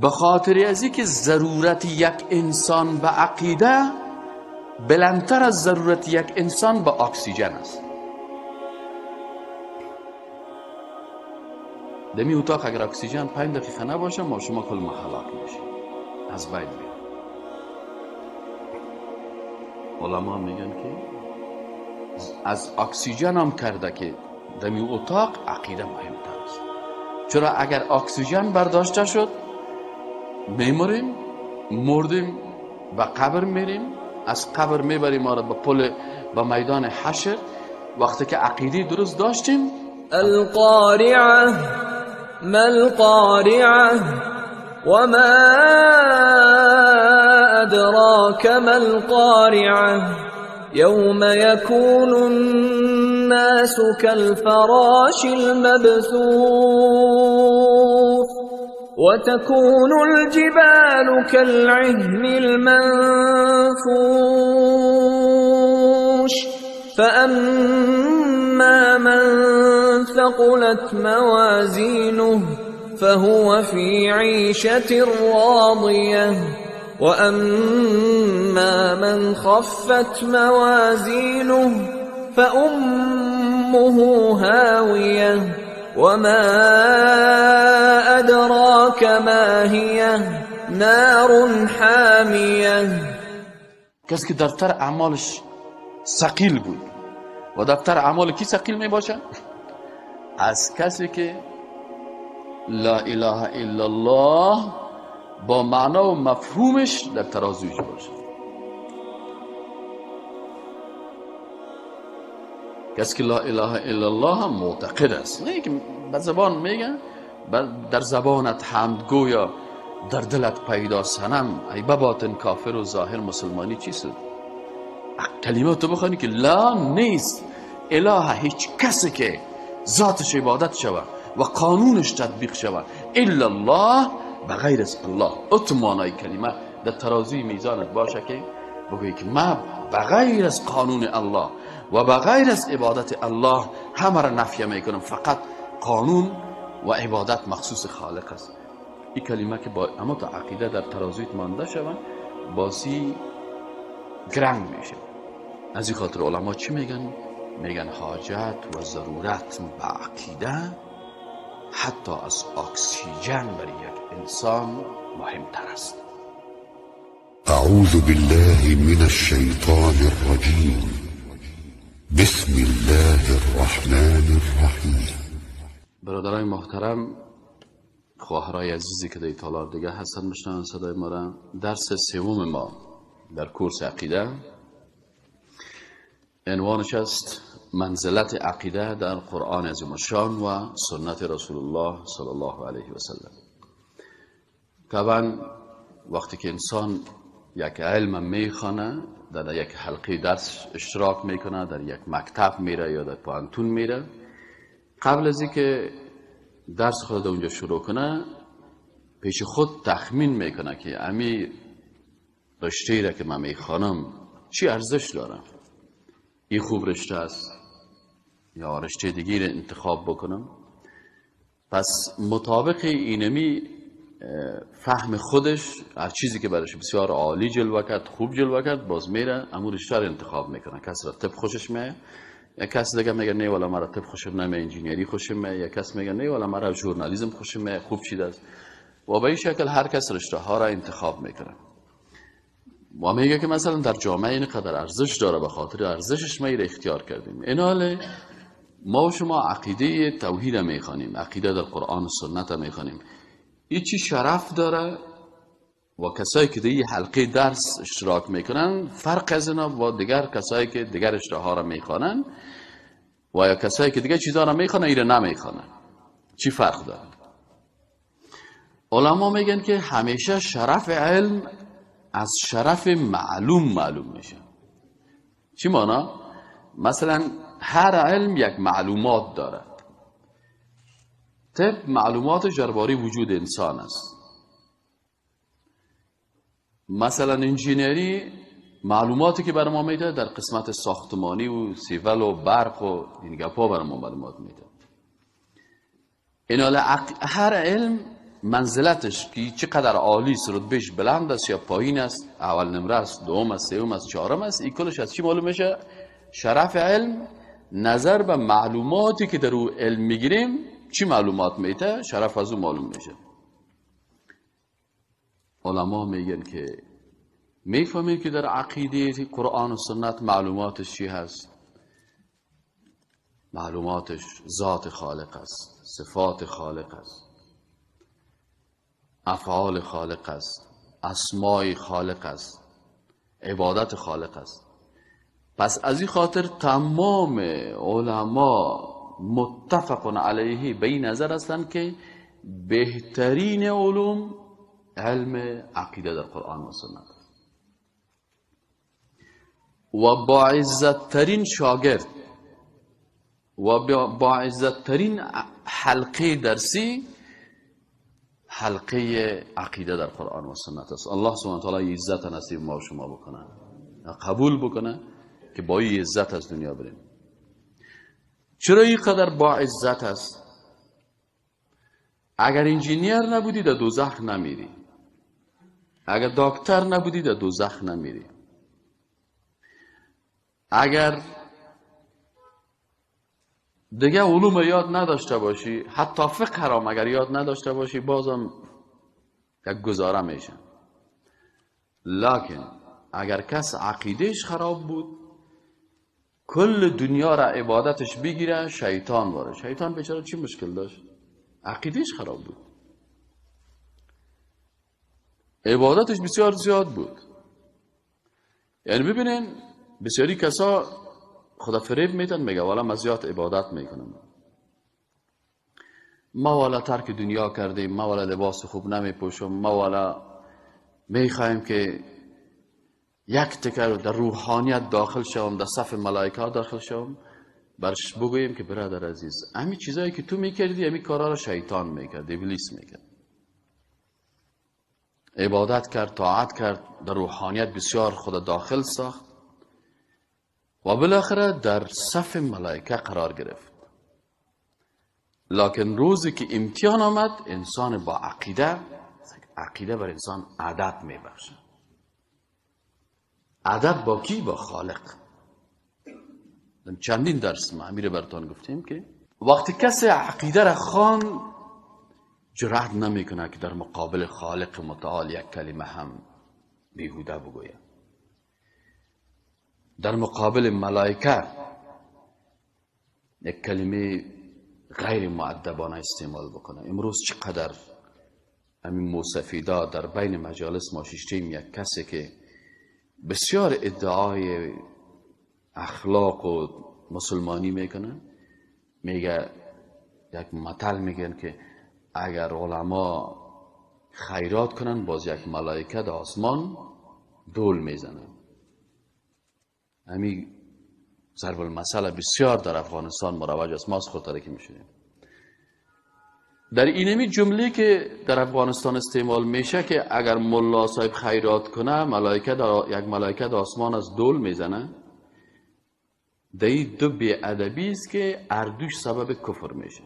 به خاطر از اینکه ضرورت یک انسان به عقیده بلندتر از ضرورت یک انسان به اکسیژن است. دمی اتاق اگر اکسیژن 5 دقیقه نباشه ما شما کل ما هلاک میشیم، از بین میریم. علما میگن که از اکسیژن هم کرده که دمی اتاق عقیده مهمتر است. چرا اگر اکسیژن برداشته شد میمریم، مردیم، به قبر میریم، از قبر میبریم ما را به پل به میدان حشر. وقتی که عقیده درست داشتیم، القارعه ما القارعه وما ادراک ما القارعه یوم یکون الناس كالفراش المبثوث وتكون الجبال كالعهن المنفوش فأما من ثقلت موازينه فهو في عيشة راضية وأما من خفت موازينه فأمه هاوية وما أدراك ما هي نار حامية. کسی که دفتر اعمالش ثقیل بود و دفتر اعمال کی ثقیل می باشه؟ از کسی که لا اله الا الله با معنا و مفهومش در ترازویش باشه. کسی که لا اله الا الله هم معتقد است، نه که به زبان میگه، در زبانت حمد گویا در دلت پیدا صنم، ای بباطن کافر و ظاهر مسلمانی چی شد؟ کلمه تو بخوانی که لا نیست اله هیچ کسی که ذاتش عبادت شود و قانونش تطبیق شود الا الله، بغیر از الله. اتو معنای کلمه در ترازوی میزانت باشه که بگویی که ما بغیر از قانون الله و بغیر از عبادت الله همه را نفی میکنم، فقط قانون و عبادت مخصوص خالق است. این کلمه که با اما تا عقیده در ترازویت مانده شود بازی گرنگ میشه. از این خاطر علما چی میگن؟ میگن حاجت و ضرورت به عقیده حتی از اکسیژن برای یک انسان مهمتر است. اعوذ بالله من الشیطان الرجیم، بسم الله الرحمن الرحیم. برادرای محترم، خواهرای عزیزی که در تالار دیگه هستن میشنون صدای ما را، درس سوم ما در کورس عقیده عنوانش است منزلت عقیده در قرآن عظیم الشان و سنت رسول الله صلی الله علیه و سلم. طبعا وقتی که انسان یک علم میخوانه، در یک حلقه درس اشتراک میکنه، در یک مکتب میره یا در پوهنتون میره، قبل از اینکه درس خود اونجا شروع کنه پیش خود تخمین میکنه که امی رشته را که من میخوانم چی ارزش داره، این خوب رشته است یا رشته دیگه را انتخاب بکنم. پس مطابق اینمی فهم خودش هر چیزی که برش بسیار عالی جلوه کرد، خوب جلوه کرد، باز میره امو رشته را انتخاب میکنه. کس را طب خوشش میاد، یا کس دیگه میگه نه والا مرا طب خوشم نمیاد، انجینیری خوشم میاد، یا کس میگه نه والا مرا ژورنالیسم خوشم میاد، خوب چیز است. و به این شکل هر کس رشته ها را انتخاب میکنه و میگه که مثلا در جامعه اینقدر ارزش داره، به خاطر ارزشش ما این اختیار کردیم. این حال ما و شما عقیده توحید میخوانیم، عقیده در قرآن و سنت میخوانیم، این چی شرف داره و کسایی که در این حلقه درس اشتراک میکنن فرق از اینا با دیگر کسایی که دیگر رشته ها را میخوانن و یا کسایی که دیگر چیزها را میخوانن این را نمیخوانن چی فرق داره؟ علما میگن که همیشه شرف علم از شرف معلوم معلوم میشه. چی مانا؟ مثلا هر علم یک معلومات داره. طب معلومات درباره وجود انسان است. مثلا انجینری معلوماتی که بر ما میده در قسمت ساختمانی و سیول و برق و این گپا بر ما معلومات میده. این هر علم منزلتش که چقدر عالی است، رتبهش بلند است یا پایین است، اول نمره است، دوم است، سوم است، چهارم است، این کلش از چی معلوم میشه؟ شرف علم نظر به معلوماتی که در او علم میگیریم چی معلومات میته، شرف از او معلوم میشه. علما میگن که میفهمیم که در عقیده قرآن و سنت معلوماتش چی هست؟ معلوماتش ذات خالق است، صفات خالق است، افعال خالق است، اسماء خالق است، عبادت خالق است. پس از این خاطر تمام علما متفق علیه به این نظر هستند که بهترین علوم علم عقیده در قرآن و سنت است و با عزت ترین شاگرد و با عزت ترین حلقه درسی حلقه عقیده در قرآن و سنت است. الله سبحانه و تعالی عزت نصیب ما و شما بکنه، قبول بکنه که با این عزت از دنیا بریم. چرا اینقدر با عزت است؟ اگر انجینیر نبودی در دوزخ نمیری، اگر دکتر نبودی در دوزخ نمیری، اگر دیگه علوم یاد نداشته باشی، حتی فقه را اگر یاد نداشته باشی، بازم یک گزاره میشه. لکن اگر کس عقیدهش خراب بود، کل دنیا را عبادتش بگیره، شیطان واره. شیطان بیچاره چی مشکل داشت؟ عقیدهش خراب بود، عبادتش بسیار زیاد بود. یعنی ببینین بسیاری کسا خدا فریب میتن، میگه والا من زیاد عبادت میکنم، ما والا ترک دنیا کردیم، ما والا لباس خوب نمیپوشم، ما والا میخوایم که یک تکر در روحانیت داخل شوم، در صف ملائکه داخل شوم. برش بگوییم که برادر عزیز، همین چیزایی که تو میکردی، همین کارا رو شیطان میکرد، ابلیس میکرد. عبادت کرد، طاعت کرد، در روحانیت بسیار خدا داخل ساخت و بالاخره در صف ملائکه قرار گرفت. لکن روزی که امتحان آمد، انسان با عقیده، عقیده بر انسان عادت میبخشه. ادب با کی؟ با خالق. چندین درس ما امیر براتان گفتیم که وقتی کسی عقیده را خوان، جرأت نمیکنه که در مقابل خالق متعال یک کلمه هم بیهوده بگوید. در مقابل ملائکه یک کلمه غیر مؤدبانه استعمال بکنه. امروز چقدر همین موسفیدا در بین مجالس ما شیشتیم، یک کسی که بسیار ادعای اخلاق و مسلمانی میکنه، میگه یک متل میگن که اگر علما خیرات کنن، باز یک ملائکه در آسمان دول میزنن. همین ضرب المثل بسیار در افغانستان مروج است، ما از خود که میشونیم. در اینمی جمله که در افغانستان استعمال میشه که اگر ملا صاحب خیرات کنه، ملائکه در یک ملائکه در آسمان از دول میزنه، در این دو بی‌ادبی است که اردوش سبب کفر میشه.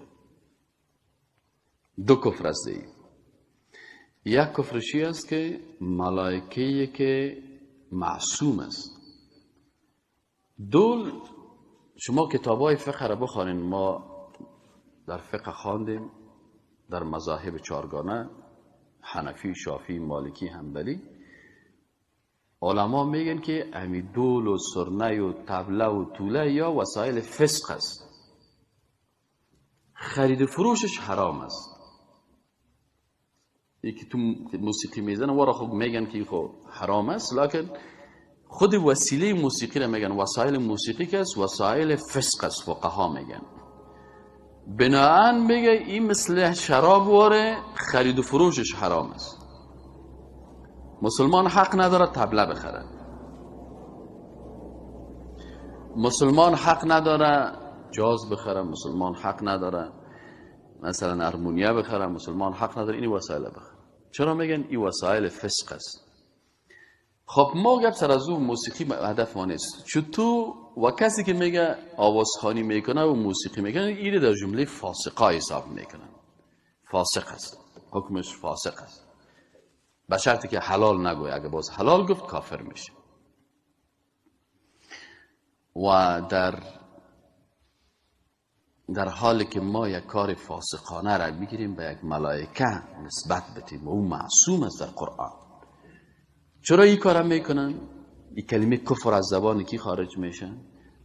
دو کفر است. یک کفرشی است که ملائکه که معصوم است. دول، شما کتابای فقه را بخوانین، ما در فقه خواندیم در مذاهب چارگانه، حنفی، شافعی، مالکی، حنبلی، علما میگن که امی دول و سرنه و طبله و توله یا وسایل فسق است، خرید و فروشش حرام است. یکی تو موسیقی میزنه ورا خب میگن که خب حرام است، لکن خود وسیله موسیقی را میگن وسایل موسیقی که است وسایل فسق است، فقها میگن. بناهن میگه این مثل شراب واره، خرید و فروشش حرام است. مسلمان حق نداره طبله بخره، مسلمان حق نداره جاز بخره، مسلمان حق نداره مثلا ارمونیا بخره، مسلمان حق نداره این وسایل بخره. چرا میگن این وسایل فسق است؟ خب ما گپ سر از اون موسیقی هدف ما نیست. چطور و کسی که میگه آوازخوانی میکنه و موسیقی میکنه، این در جمله فاسقا حساب میکنن، فاسق است. حکمش فاسق است، به شرطی که حلال نگوی. اگه باز حلال گفت کافر میشه. و در حالی که ما یک کار فاسقانه را میگیریم به یک ملائکه نسبت بدیم و او معصوم است در قرآن، چرا این کارا میکنن؟ این کلمه کفر از زبان کی خارج میشه؟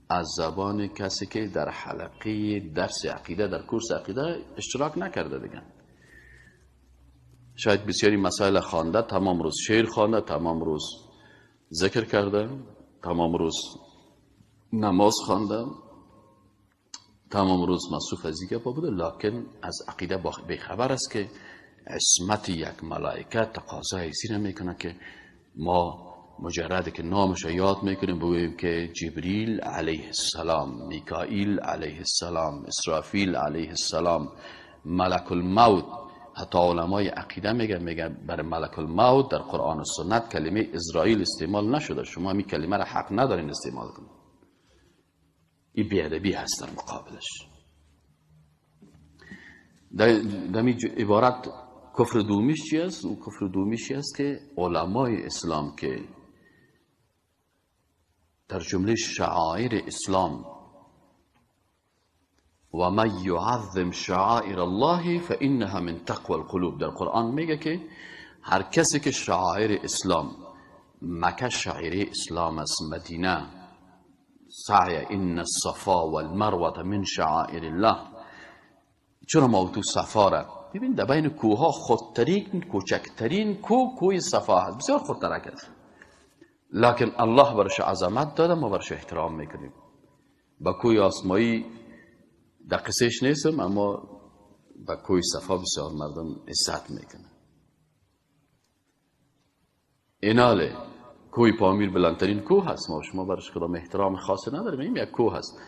از زبان کسی که در حلقه درس عقیده، در کورس عقیده اشتراک نکرده دیگه. شاید بسیاری مسائل خوانده، تمام روز شعر خوانده، تمام روز ذکر کرده، تمام روز نماز خوانده، تمام روز مصروف از این گپا بوده، لکن از عقیده بیخبر است که عصمت یک ملائکه تقاضای ازی میکنه که ما مجرد که نامش یاد میکنیم بگوییم که جبریل علیه السلام، میکائیل علیه السلام، اسرافیل علیه السلام، ملک الموت. حتی علمای عقیده میگن برای ملک الموت در قرآن و سنت کلمه اسرائیل استعمال نشده، شما این کلمه را حق ندارین استعمال کنید. این بی‌ادبی هست در مقابلش. در عبارت کفر دومیش چی است؟ او کفر دومیش چی است که علمای اسلام که در جمله شعائر اسلام و من یعظم شعائر الله فانها من تقوى القلوب، در قرآن میگه که هر کسی که شعائر اسلام، مکه شعائر اسلام است، مدینه سعی ان الصفا والمروه من شعائر الله. چرا ما تو صفا را ببین، در بین کوه ها خودترین کوچکترین کوه، کوه صفا هست، بسیار خودترک است، لکن الله برش عظمت داده، ما برش احترام میکنیم. با کوه آسمایی در قصهش نیستم، اما با کوه صفا بسیار مردم عزت میکنه. ایناله کوه پامیر بلندترین کوه هست، ما شما برش کدام احترام خاصی نداریم، این یک کوه هست،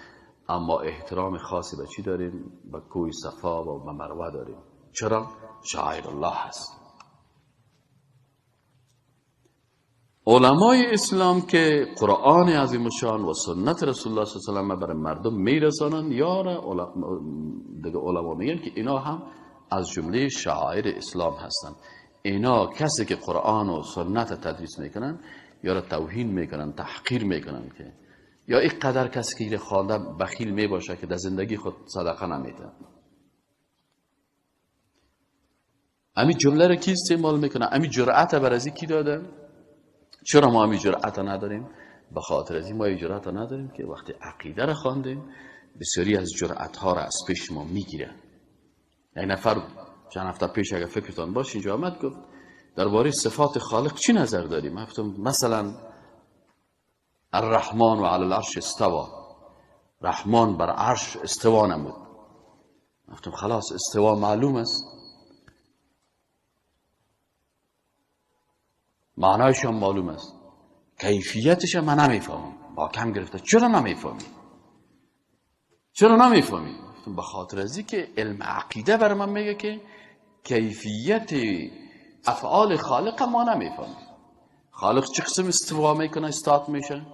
اما احترام خاصی به چی داریم؟ به کوه صفا و به مروه داریم. چرا؟ شعائر الله هست. علمای اسلام که قرآن عظیم الشان و سنت رسول الله صلی الله علیه و برای مردم میرسانن، یا دیگه علما میگن که اینا هم از جمله شعائر اسلام هستن. اینا کسی که قرآن و سنت تدریس میکنن یا را توهین میکنن، تحقیر میکنن، که یا اینقدر کسی که خوانده بخیل میباشه که در زندگی خود صدقه نمیده. همین جمله رو کی استعمال میکنه؟ همین جرأت بر از کی داده؟ چرا ما همین جرأت نداریم؟ به خاطر از این ما جرأت نداریم که وقتی عقیده رو خواندیم بسیاری از جرأت ها رو از پیش ما میگیره. یک نفر چند هفته پیش اگر فکرتان باشه اینجا آمد گفت درباره صفات خالق چی نظر داریم؟ من گفتم مثلا الرحمن و علی العرش استوا، رحمان بر عرش استوا نمود. گفتم خلاص استوا معلوم است، معنایش هم معلوم است، کیفیتش من نمیفهمم. با کم گرفته چرا نمیفهمی؟ چرا نمیفهمی؟ به خاطر از که علم عقیده بر من میگه که کیفیت افعال خالق ما نمیفهمیم. خالق چه قسم استوا میکنه، استاد میشه،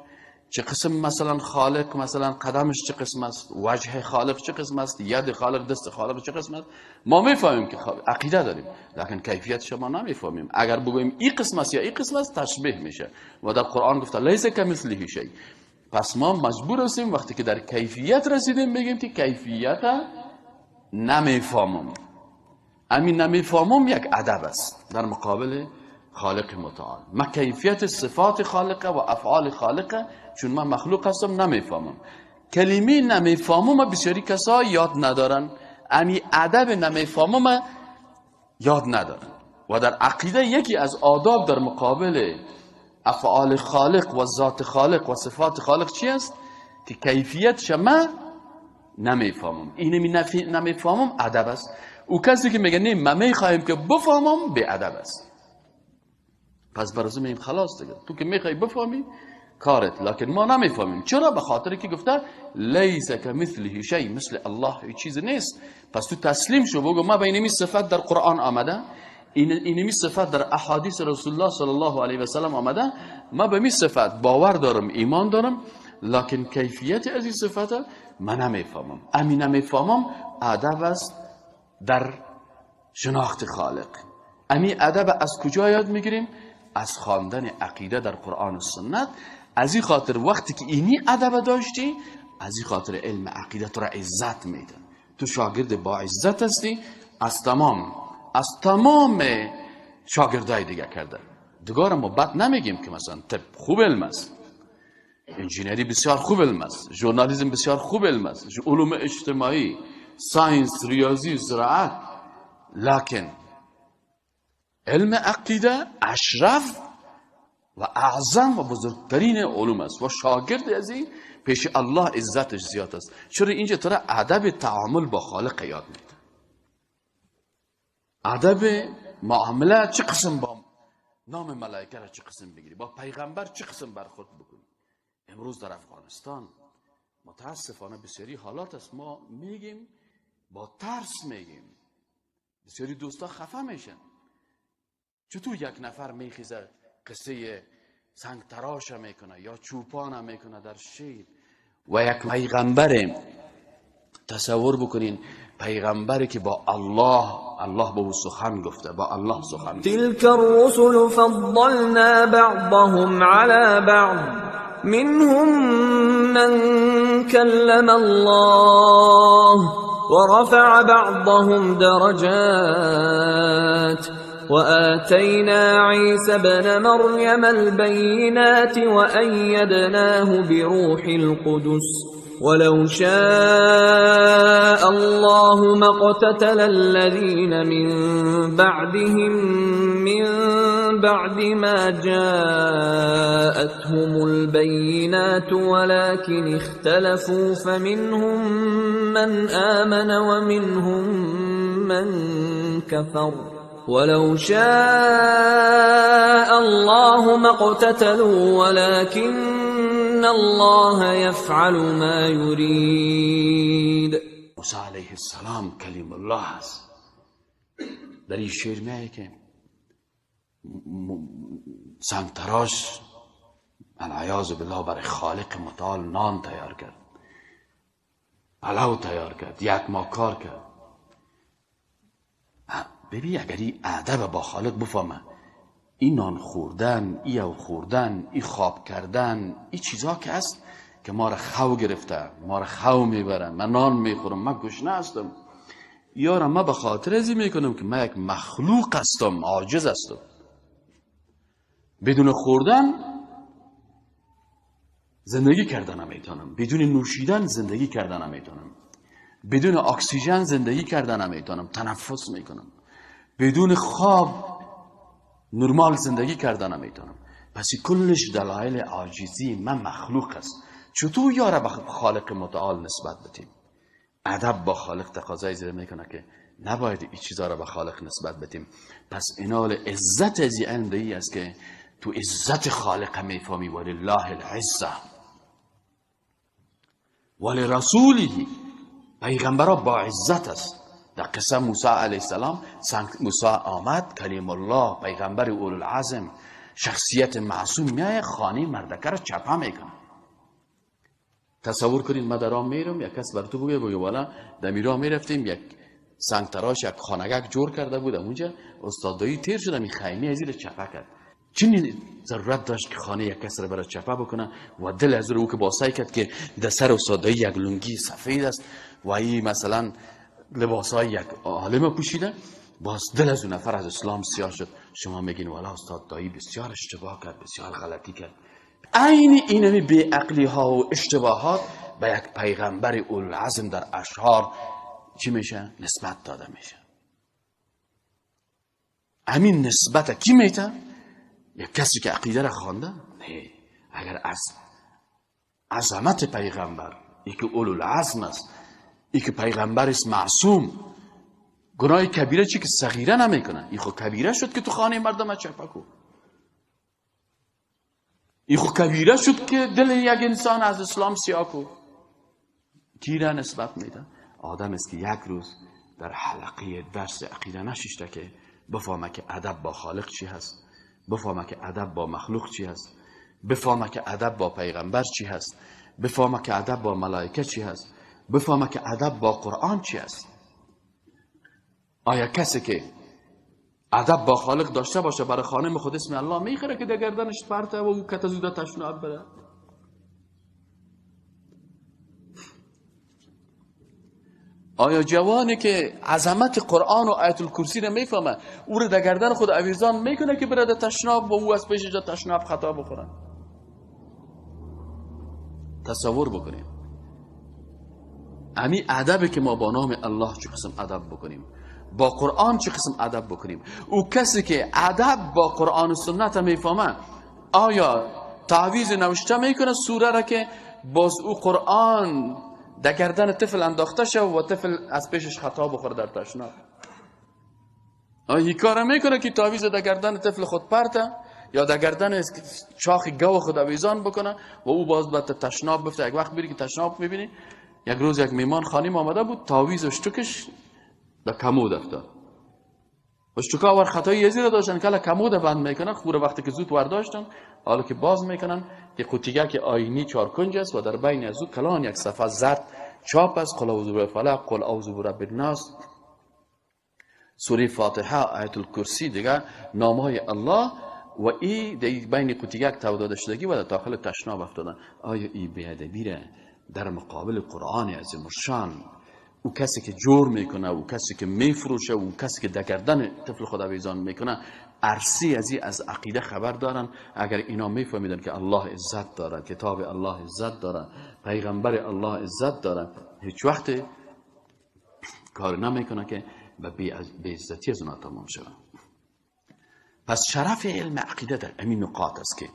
چه قسم مثلا خالق مثلا قدمش چه قسم است، وجه خالق چه قسم است، ید خالق، دست خالق چه قسم است، ما میفهمیم که عقیده داریم، لکن کیفیت شما نمیفهمیم. اگر بگوییم این قسم است یا این قسم است تشبیه میشه و در قرآن گفته لیس کمثله شیء. پس ما مجبور هستیم وقتی که در کیفیت رسیدیم بگیم که کیفیت نمیفهمم. همین نمیفهمم یک ادب است در مقابل خالق متعال. ما کیفیت صفات خالقه و افعال خالقه چون من مخلوق هستم نمیفهمم. کلمه نمیفهمم بسیاری کسا یاد ندارن، امی ادب نمیفهمم یاد ندارن. و در عقیده یکی از آداب در مقابل افعال خالق و ذات خالق و صفات خالق چی است؟ که کیفیت شما نمیفهمم. اینمی نمیفهمم ادب است. او کسی که میگه نه من میخوایم که بفهمم به ادب است. پس برای میگیم خلاص دیگه، تو که میخوای بفهمی کارت، لکن ما نمیفهمیم. چرا؟ به خاطر که گفته لیس کمثله شیء، مثل الله هیچ چیز نیست. پس تو تسلیم شو، بگو ما به اینمی صفت در قرآن آمده، اینمی صفت در احادیث رسول الله صلی الله علیه و سلم آمده، ما به می صفت باور دارم، ایمان دارم، لکن کیفیت از این صفت من نمیفهمم. امی نمیفهمم ادب است در شناخت خالق. امی ادب از کجا یاد میگیریم؟ از خواندن عقیده در قرآن و سنت. از این خاطر وقتی که اینی ادب داشتی، از این خاطر علم عقیده تو را عزت میده. تو شاگرد با عزت هستی از تمام شاگردای دیگه کرده. دیگه ما بد نمیگیم که مثلا طب خوب علم است، انجینری بسیار خوب علم است، ژورنالیسم بسیار خوب علم است، علوم اجتماعی، science، ریاضی، زراعت، لکن علم عقیده اشرف و اعظم و بزرگترین علوم است و شاگرد از این پیش الله عزتش زیاد است. چرا اینجا تو را ادب تعامل با خالق یاد میده، ادب معامله، چه قسم با نام ملائکه را چه قسم بگیری، با پیغمبر چه قسم برخورد بکنی. امروز در افغانستان متاسفانه بسیاری حالات است، ما میگیم با ترس میگیم، بسیاری دوستا خفه میشن. چطور یک نفر میخیزه قصه سنگ تراش میکنه یا چوپان میکنه در شیر و یک پیغمبر، تصور بکنین پیغمبری که با الله به او سخن گفته، با الله سخن گفته. تلك الرسل فضلنا بعضهم على بعض منهم من كلم الله ورفع بعضهم درجات وآتينا عيسى ابن مريم البينات وأيدناه بروح القدس ولو شاء الله ما اقتتل الذين من بعدهم من بعد ما جاءتهم البينات ولكن اختلفوا فمنهم من آمن ومنهم من كفر ولو شاء الله ما اقتتلوا ولكن الله يفعل ما يريد. موسی علیه السلام کلیم الله است. در این شعر میایه که سنگتراش العیاذ بالله برای خالق متعال نان تیار کرد، پلو تیار کرد، یک ماه کار کرد. ببین اگر این ادب با خالق بفهمه، این نان خوردن، ای او خوردن، ای خواب کردن، این چیزا که است که ما را خو گرفته، ما را خو میبره، من نان میخورم، من گشنه هستم، یارا من به خاطر ازی میکنم که من یک مخلوق هستم، عاجز هستم، بدون خوردن زندگی کردن نمیتونم، بدون نوشیدن زندگی کردن نمیتونم، بدون اکسیژن زندگی کردن نمیتونم، تنفس میکنم، بدون خواب نرمال زندگی کردن نمیتونم. پس کلش دلایل عاجزی من مخلوق است. چطور یاره به خالق متعال نسبت بدیم؟ ادب با خالق تقاضای زیر میکنه که نباید این چیزا را به خالق نسبت بدیم. پس اینال عزت از این علم دی است که تو عزت خالق میفهمی. ولله العزه ولرسوله، پیغمبرا با عزت است. در قصه موسی علیه السلام، موسی آمد، کلیم الله، پیغمبر اولوالعزم، شخصیت معصوم، میایه خانه مردکه را چپه میکنه. تصور کنید من در راه میرم، یک کس بر تو بگه والا در میراه میرفتیم، یک سنگ تراش یک خانگک جور کرده بود، اونجا استادایی تیر شد، این خیمه از زیر چپه کرد. چنین ضرورت داشت که خانه یک کس را برای چپه بکنه و دل از او که با سعی کرد که در سر استادایی یک لنگی سفید است و این مثلا لباسای یک عالم پوشیده، باز دل از اون نفر از اسلام سیاه شد. شما میگین والا استاد دایی بسیار اشتباه کرد، بسیار غلطی کرد. عین اینمی بی عقلی ها و اشتباهات به یک پیغمبر اولوالعزم در اشعار چی میشه؟ نسبت داده میشه. همین نسبت کی میته؟ یک کسی که عقیده را خوانده؟ نه. اگر از عظمت پیغمبر، ای که اولوالعزم است، ای که پیغمبر است معصوم، گناه کبیره چی که صغیره نمیکنه، ای خو کبیره شد که تو خانه مردم چپه کو، ای خو کبیره شد که دل یک انسان از اسلام سیاه کو. کی را نسبت میده؟ آدم است که یک روز در حلقه درس عقیده نششته که بفهمه که ادب با خالق چی هست، بفهمه که ادب با مخلوق چی هست، بفهمه که ادب با پیغمبر چی هست، بفهمه که ادب با ملائکه چی هست، بفهمه که ادب با قرآن چی هست. آیا کسی که ادب با خالق داشته باشه برای خانم خود اسم الله میخوره که در گردنش پرته و او کت زوده تشناب بره؟ آیا جوانی که عظمت قرآن و آیت الکرسی رو میفهمه او رو در گردن خود آویزان میکنه که بره در تشناب و او از پیش جا تشناب خطا بخوره؟ تصور بکنیم امی ادبی که ما با نام الله چه قسم ادب بکنیم، با قرآن چه قسم ادب بکنیم. او کسی که ادب با قرآن و سنت میفهمه آیا تعویذ نوشته میکنه سوره را که باز او قرآن در گردن طفل انداخته شد و طفل از پیشش خطا بخوره در تشناب؟ آیا این کار میکنه که تعویذ در گردن طفل خود پرته یا در گردن چاخ گاو خود آویزان بکنه و او باز به تشناب بفته؟ یک وقت میری که تشناب میبینی، یک روز یک میمان خانم آمده بود، تعویذ اشتکش در کمود افتاد. اشتکا ور خطای یزی را داشتن که کمود بند میکنن، خوره وقتی که زود ورداشتن، حالا که باز میکنن که قوطیگه که آینی چهار کنج است و در بین از او کلان یک صفحه زرد چاپ است، قل اعوذ برب الفلق، قل اعوذ برب الناس، سوره فاتحه، آیت الکرسی، دیگه نامهای الله و ای در بین قوطیگه توداده شدگی و در داخل تشناب افتادن. آیا ای بی‌ادبی را در مقابل قرآن عظیم الشان، او کسی که جور میکنه، او کسی که میفروشه، او کسی که در گردن طفل خود آویزان میکنه، عرصی از عقیده خبر دارن؟ اگر اینا میفهمیدن که الله عزت داره، کتاب الله عزت داره، پیغمبر الله عزت داره، هیچ وقت کار نمیکنه که به بی‌عزتی از اونا تمام شود. پس شرف علم عقیده در همین نقاط است که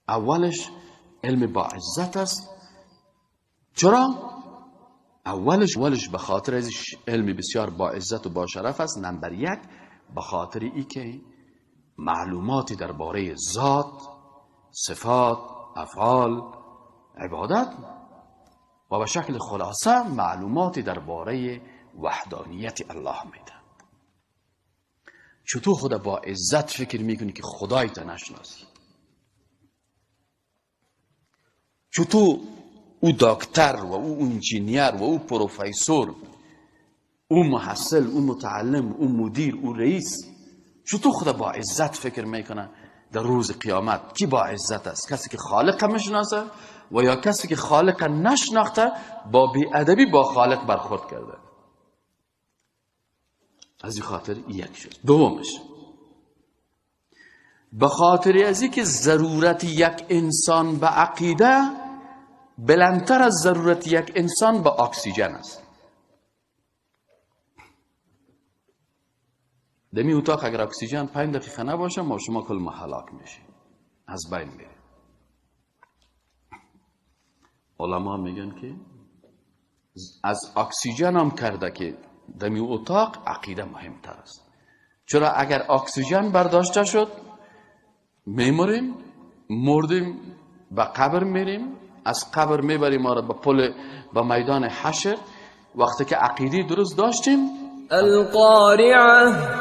اولش علم با عزت است. چرا؟ اولش به خاطر از علم بسیار با عزت و با شرف است. نمبر یک به خاطر ای که معلوماتی درباره ذات، صفات، افعال، عبادت و به شکل خلاصه معلوماتی درباره وحدانیت الله میده. چطور خود با عزت فکر میکنی که خدای تا نشناسی؟ چطور او دکتر و او انجینیر و او پروفسور، او محصل، او متعلم، او مدیر، او رئیس، چطور خود با عزت فکر میکنه در روز قیامت؟ کی با عزت است؟ کسی که خالق میشناسه و یا کسی که خالق نشناخته با بی‌ادبی با خالق برخورد کرده؟ از این خاطر یک شد. دومش به خاطر از اینکه ضرورت یک انسان به عقیده بلندتر از ضرورت یک انسان به اکسیژن است. دمی اتاق اگر اکسیژن 5 دقیقه نباشه ما شما کل ما هلاک میشیم، از بین میریم. علما میگن که از اکسیژن هم کرده که دمی اتاق عقیده مهمتر است. چرا؟ اگر اکسیژن برداشته شد میمریم، مردیم، به قبر میریم، از قبر میبریم ما را به پل، به میدان حشر. وقتی که عقیده درست داشتیم، القارعه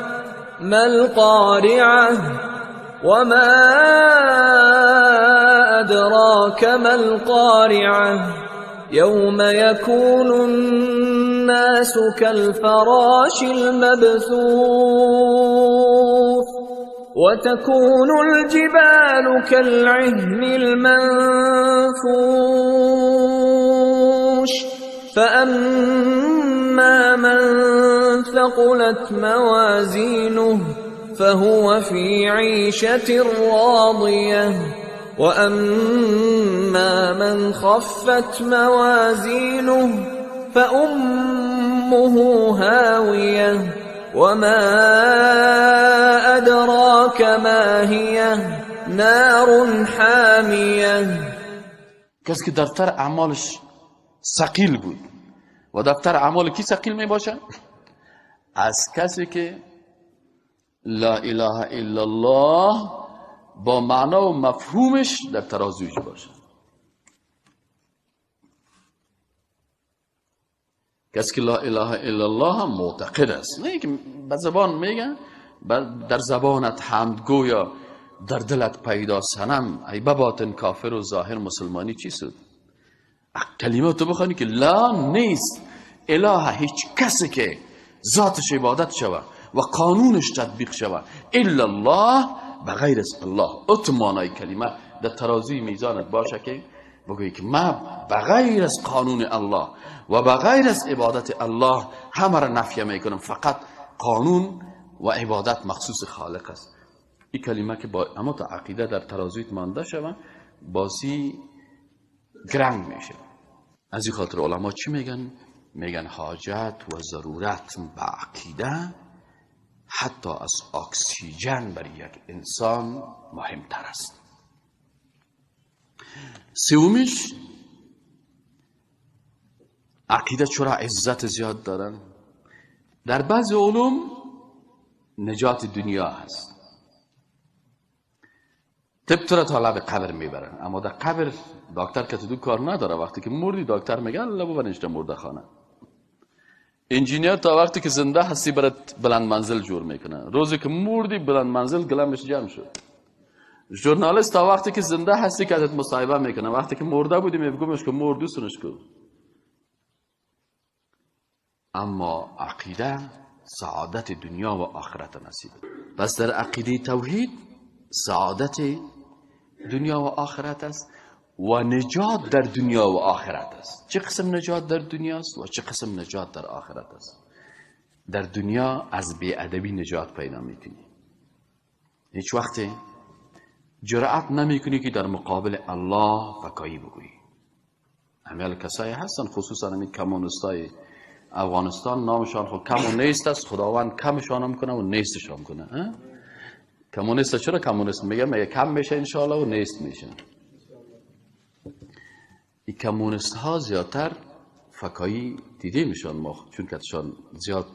ما القارعه وما ادراک ما القارعه یوم یکون الناس كالفراش المبثوث وتكون الجبال كالعهن المنفوش فأما من ثقلت موازينه فهو في عيشة راضية وأما من خفت موازينه فأمه هاوية وما أدراك ما هي نار حامية. کسی که دفتر اعمالش ثقیل بود و دفتر اعمال کی ثقیل می باشه؟ از کسی که لا اله الا الله با معنا و مفهومش در ترازویش باشه. کسی که لا اله الا الله هم معتقد است، نه اینکه به زبان میگن، در زبانت حمدگو یا در دلت پیدا صنم، ای بباطن کافر و ظاهر مسلمانی چی سود؟ کلمه تو بخوانی که لا نیست اله هیچ کسی که ذاتش عبادت شود و قانونش تطبیق شود الا الله، بغیر از الله. ات معنای کلمه در ترازوی میزانت باشه که بگویی که ما بغیر از قانون الله و بغیر از عبادت الله همه را نفی میکنم، فقط قانون و عبادت مخصوص خالق است. این کلمه که با اما تا عقیده در ترازویت مانده شود بازی گرنگ میشه. از این خاطر علما چی میگن؟ میگن حاجت و ضرورت به عقیده حتی از اکسیژن برای یک انسان مهمتر است. سومیش، عقیده چرا عزت زیاد دارن؟ در بعض علوم نجات دنیا هست، طب تو را تا لب قبر میبرن، اما در قبر دکتر که تو کار نداره. وقتی که مردی دکتر میگه الله ببرنش مرده خانه. انجینیر تا وقتی که زنده هستی برات بلند منزل جور میکنه، روزی که مردی بلند منزل گلمش جمع شد. ژورنالیست تا وقتی که زنده هستی که ازت مصاحبه میکنه، وقتی که مرده بودی میگمش که مرد سنش کن. اما عقیده سعادت دنیا و آخرت نصیب. پس در عقیده توحید سعادت دنیا و آخرت است و نجات در دنیا و آخرت است. چه قسم نجات در دنیا است و چه قسم نجات در آخرت است؟ در دنیا از بی‌ادبی نجات پیدا میکنی. هیچ وقت جرأت نمیکنی که در مقابل الله فکایی بگویی. همیال کسایی هستن، خصوصا همین کمونیستای افغانستان، نامشان خود کم و نیست است، خداوند کمشان هم کنه و نیستشان کنه. کمونیست چرا کمونیست میگه؟ میگه کم میشه انشاءالله و نیست میشه. این کمونیست ها زیادتر فکایی دیدیم میشن ما، چون که زیاد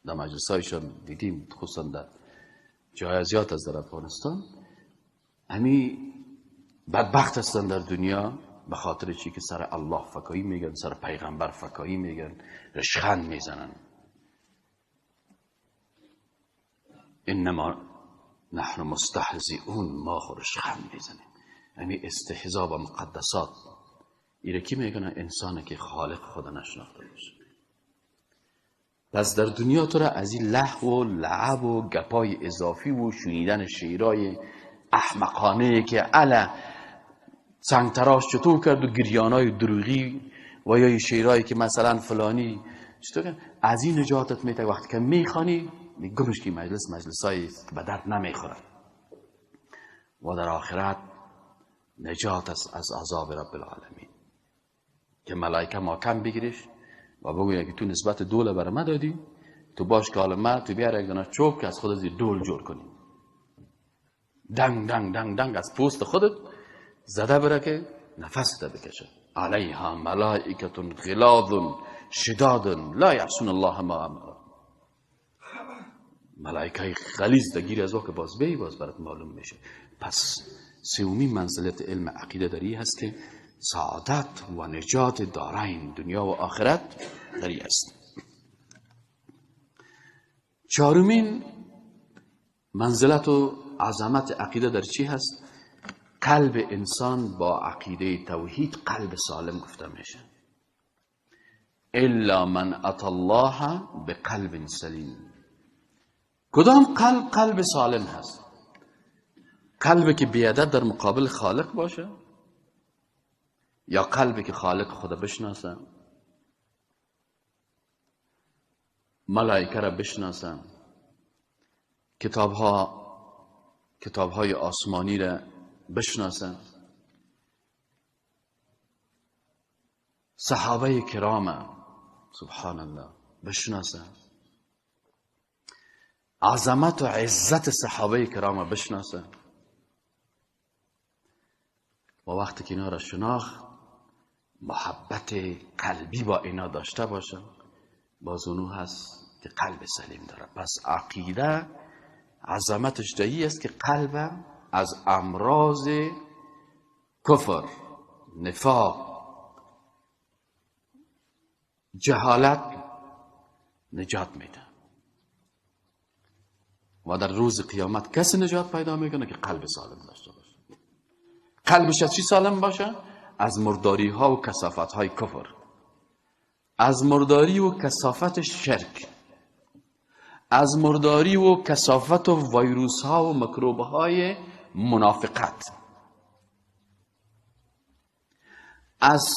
در مجلس هایشان دیدیم، خصوصا در جای زیاد از در افغانستان. همی بدبخت هستن در دنیا به خاطر چی که سر الله فکایی میگن، سر پیغمبر فکایی میگن، رشخند میزنن. انما نحن مستهزئون، ما خود رشخند میزنیم. همی استهزا با مقدسات ایره کی میگن؟ انسانی که خالق خدا نشناخته باشه. پس در دنیا تو را از این لهو و لعب و گپای اضافی و شنیدن شعرهای احمقانه که علا سنگتراش چطور کرد و گریانای دروغی و یا شعرهایی که مثلا فلانی چطور کرد، از این نجاتت میده. وقتی که میخوانی میگمش که مجلس مجلسای به درد نمیخورد. و در آخرت نجات است از عذاب رب العالمین که ملائکه محکم بگیرش و بگوید که تو نسبت دول برای ما دادی، تو باش که حال ما تو بیار یک دانه چوب که از خود از دول جور کنی، دنگ دنگ دنگ دنگ از پوست خودت زده بره که نفس ده بکشه. علیها ملائکه غلاظ شداد لا یعصون الله ما امر. ملائکه غلیظ دگیر از که باز بی باز برات معلوم میشه. پس سومی منزلت علم عقیده داری هست که سعادت و نجات دارین دنیا و آخرت داری است. چهارمین منزلت و عظمت عقیده در چی هست؟ قلب انسان با عقیده توحید قلب سالم گفته میشه. الا من اتى الله بقلب سلیم. کدام قلب قلب سالم هست؟ قلبی که بیادب در مقابل خالق باشه، یا قلبی که خالق خدا بشناسه، ملائکه را بشناسه، کتابهای آسمانی را بشناسه، صحابه کرام سبحان الله بشناسه، عظمت و عزت صحابه کرام بشناسه. و وقتی که اینا را شناخت، محبت قلبی با اینا داشته باشه، باز اونو هست که قلب سلیم داره. پس عقیده عظمتش دهی است که قلب از امراض کفر، نفاق، جهالت نجات میده و در روز قیامت کسی نجات پیدا میکنه که قلب سالم داشته باشه. قلبش از چی سالم باشه؟ از مرداری ها و کثافت های کفر، از مرداری و کثافت شرک، از مرداری و کثافت و ویروس ها و میکروب های منافقت، از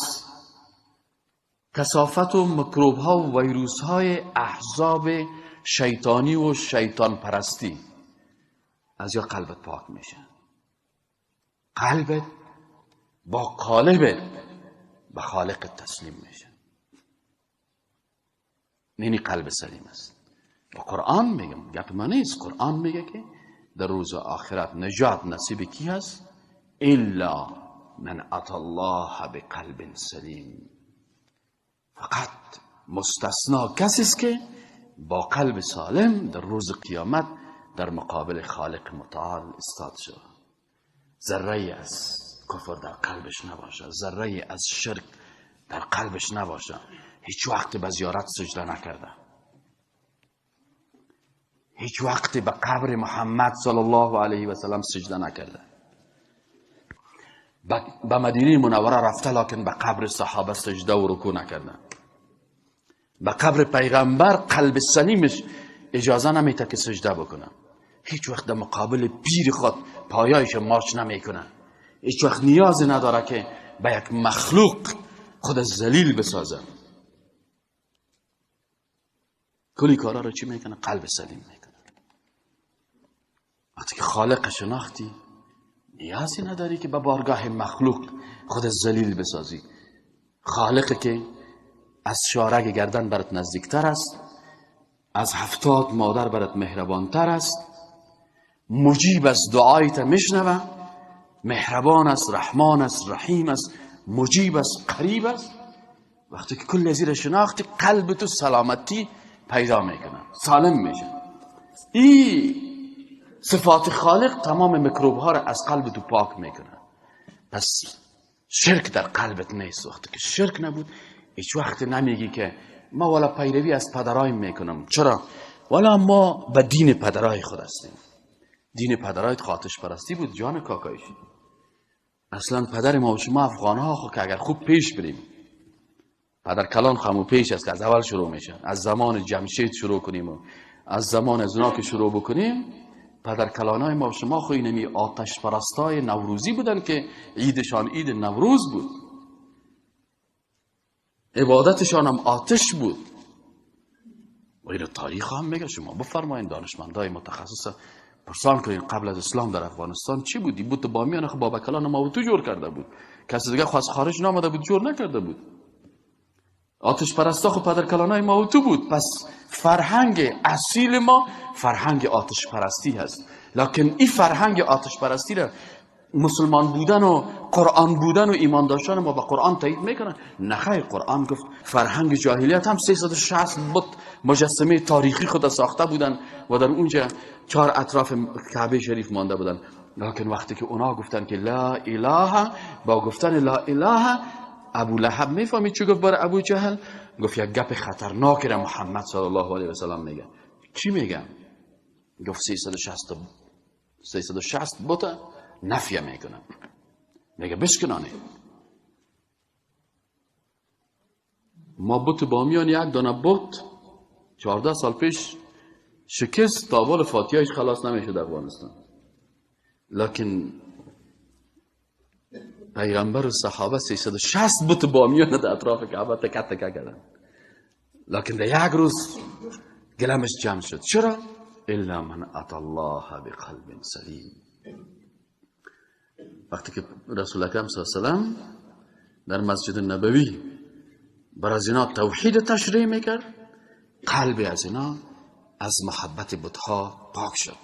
کثافت و میکروب ها و ویروس های احزاب شیطانی و شیطان پرستی، از یا قلبت پاک میشه. قلبت با قالبت به خالق تسلیم میشه. اینی قلب سلیم است. با قرآن میگم، گپ من نیست. قرآن میگه که در روز آخرت نجات نصیب کی هست؟ الا من اتی الله بقلب سلیم. فقط مستثنا کسی است که با قلب سالم در روز قیامت در مقابل خالق متعال استاد شد. ذره از کفر در قلبش نباشه، ذره از شرک در قلبش نباشه، هیچ وقت به زیارت سجده نکرده، هیچ وقت به قبر محمد صلی الله علیه و سلم سجده نکرده، به مدینه منوره رفته لکن به قبر صحابه سجده و رکوع نکرده، به قبر پیغمبر قلب سلیمش اجازه نمیده که سجده بکنه، هیچ وقت در مقابل پیر خود پایایش مارچ نمیکنه، هیچ وقت نیاز نداره که به یک مخلوق خود ذلیل بسازه. کلی کارا رو چی میکنه؟ قلب سلیم میکنه. وقتی که خالق شناختی نیازی نداری که به بارگاه مخلوق خود ذلیل بسازی. خالق که از شارگ گردن برات نزدیکتر است، از 70 مادر برات مهربانتر است، مجیب از دعایت میشنوه، مهربان است، رحمان است، رحیم است، مجیب است، قریب است. وقتی که کل زیر شناختی قلب تو سلامتی پیدا میکنه، سالم میشه. این صفات خالق تمام میکروب ها را از قلب تو پاک میکنه. پس شرک در قلبت نیست. وقتی که شرک نبود هیچ وقت نمیگی که ما والا پیروی از پدرایم میکنم. چرا؟ والا ما به دین پدرای خود هستیم. دین پدرایت آتش پرستی بود جان کاکایش. اصلا پدر ما و شما افغان ها خو که اگر خوب پیش بریم، پدر کلان خمو پیش است که از اول شروع میشه، از زمان جمشید شروع کنیم و از زمان از اونا که شروع بکنیم، پدر کلانای ما و شما خو اینمی آتش پرستای نوروزی بودن که عیدشان عید نوروز بود، عبادتشان هم آتش بود. و این تاریخ هم میگه. شما بفرمایین دانشمندای متخصص پرسان کنین قبل از اسلام در افغانستان چی بود؟ این بود بامیان خب بابا کلان ما تو جور کرده بود، کسی دیگه خواست خارج نامده بود جور نکرده بود. آتش پرستا خب پدر کلانای ما و تو بود. پس فرهنگ اصیل ما فرهنگ آتش پرستی هست. لکن این فرهنگ آتش پرستی را مسلمان بودن و قرآن بودن و ایمان داشتن ما با قرآن تایید میکنن؟ نه خیر. قرآن گفت فرهنگ جاهلیت هم 360 بت مجسمه تاریخی خود ساخته بودن و در اونجا 4 اطراف کعبه شریف مانده بودن. لکن وقتی که اونا گفتن که لا اله، با گفتن لا اله ابو لهب میفهمید چی گفت برای ابو جهل؟ گفت یک گپ خطرناک را محمد صلی الله علیه و سلم میگه. چی میگه؟ گفت 360 بت نفیه میکنم، میگه بشکنانه. ما بت بامیان یک دانه بت 14 سال پیش شکست، تا اول فاتحه‌اش خلاص نمیشه در افغانستان. لکن پیغمبر و صحابه 360 بت بامیان در اطراف کعبه تکه تکه کردن، لکن در یک روز گلمش جمع شد. چرا؟ الا من اتی الله بقلب سلیم. وقتی که رسول اکرم صلی الله علیه و سلم در مسجد نبوی بر از اینا توحید تشریح میکرد، قلب از اینا از محبت بتها پاک شد.